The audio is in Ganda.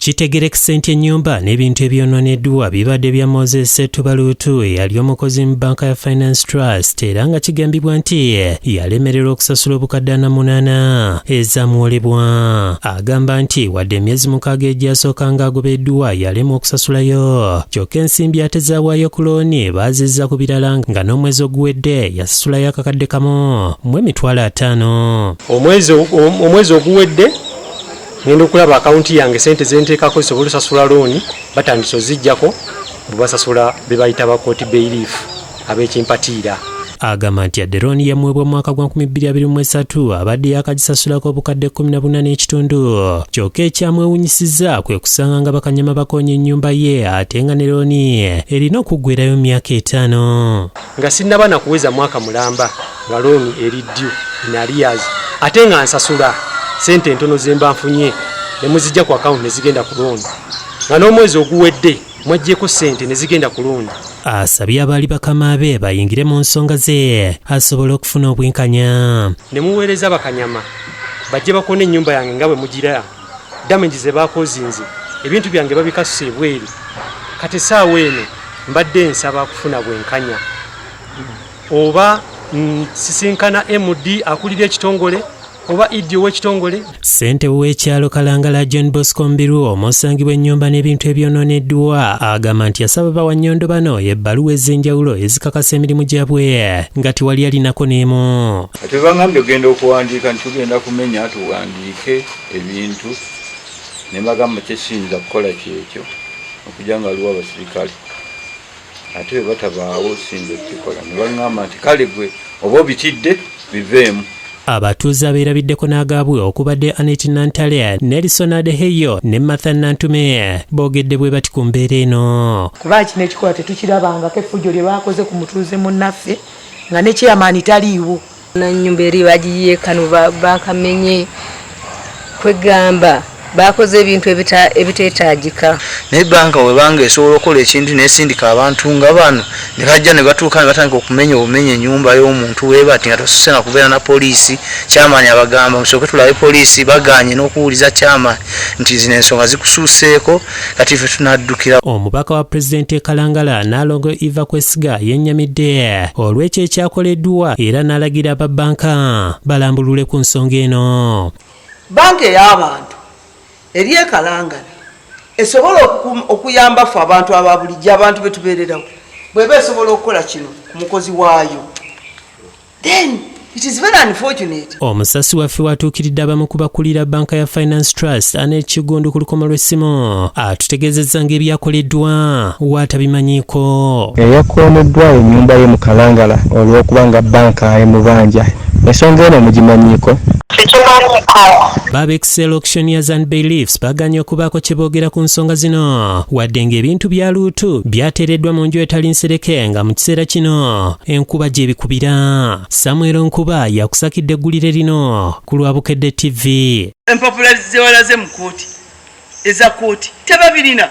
Kitegerekese nti ennyumba n'ebintu ebyonooneddwa bibadde bya Moses Tubaluutu, eyali omukozi mu bbanka ya Finance Trust, era nga kigambibwa nti yalemererwa okusasula obukadde 48 ezamuwolebwa. Agamba nti wadde emyezi 6 egyasooka ng'agobeddwa yalemwa okusasulayo, kyokka ensimbi ate zaawaayo ku looni baazizza ku birala, nga n'omwezi oguwedde yasasulayo 1,050,000. Omwezi oguwedde ngenda okulaba akawunti yange, sente zenteekako zisobole osasula looni batandise ozijjako, bwe basasula be bayita ba court bailiff ab'ekimpatiira. Agamba nti yadde looni yamuweebwa mu mwaka gwa 2023, abadde yakagisasulako obukadde 18.5, kyokka ekyamwewunyisizza kwe kusanga nga bakanyama bakoonye ennyumba ye, ate nga ne looni erina okuggwerayo mu myaka 5. Nga sinnaba nakuweza mwaka mulamba nga looni eri due in arrears, ate nga nsasula sente entono zemba nfunye ne muzijja ku akawunti ne zigenda ku looni, nga n'omwezi oguwedde mwaggyeko sente ne zigenda ku looni. Asabye abaali bakama be bayingire mu nsonga ze asobole okufuna obwenkanya. Ne muweereza bakanyama bajje bakone ennyumba yange nga bwe mugira damage ze bakozinze, ebintu byange babikasusa ebweru. Kati essaawa eno mbadde nsaba kufuna bwenkanya, oba sisinkana MD akulira ekitongole oba ED ow'ekitongole. Ssentebe w'ekyalo Kalangala, John Bosco Mbiru, omusangibwa ennyumba n'ebintu ebyonooneddwa, agamba nti yasaba bawannyondo bano ebbaluwa ez'enjawulo ezikakasa emirimu gyabwe nga tewali alinako n'emu. Ate bangambye ogenda okuwandiika nti tugenda kumenya tuwandiike ebintu, ne mbagamba kyesiyinza kukola kyekyo okujja nga waliwo abasirikale, ate bwe batabaawo siyinza okukikola. Ne baŋŋamba nti kale gwe oba obitidde, biveemu. Abatuuze abeerabiddeko n'agaabwe okubadde Anet Nantale, Nelson Adeheyo ne Martha Nantume boogedde bwe bati ku mbeera eno. Kuba kino ekikolwa tetukirabangako, effujjo lye bakoze ku mutuuze munnaffe nga ne chairman taliiwo. Nanyumba eri bagiyiye kano bakamenye, kwegamba bakoze ebintu ebiteetagika. Naye banka webanga esobola okukola ekintu nesindika abantu nga bano ne bajja ne batuuka ne batandika okumenya obumenya ennyumba y'omuntu webati nga tosose na kubeera na poliisi. Kyamaanyi abagamba musooke tulabe poliisi, baganye n'okuwuliza kyamaanyi nti zino ensonga zikusuuseeko, kati ffe tunaddukira. Omubaka wa pulezidenti e Kalangala, Naalongo Eva Kwesiga, yennyamidde olw'ekyo ekyakoleddwa era n'alagira ababbanka balambulule ku nsonga eno. Banka ey'abantu eri ekalangala esobola okuyamba ffe abantu aba bulijjo, abantu betubeererawo, bweba esobola okukola kino ku mukozi waayo, then it is very unfortunate. Omusasi waffe watuukiridde abamu ku bakulira banka ya Finance Trust, Anet Kigundu, ku lukomo lw'essimu, atutegeezezza ng'ebyakoleddwa waatabimanyiiko. Eyakooneddwa ennyumba ye mu Kalangala olw'okuba nga banka emubanja, ensonga eno mugimanyiiko? Baba Excel Auctioneers and Bailiffs baganye okubaako kye boogera ku nsonga zino, wadde ng'ebintu bya luutu byateereddwa mu nju etali nsereke, nga mu kiseera kino enkuba gy'ebikubira. Samuel Nkuba yakusakidde eggulire lino ku lwa Bukedde TV. Empapula zewalaze mu kooti, eza kooti, tebabirina.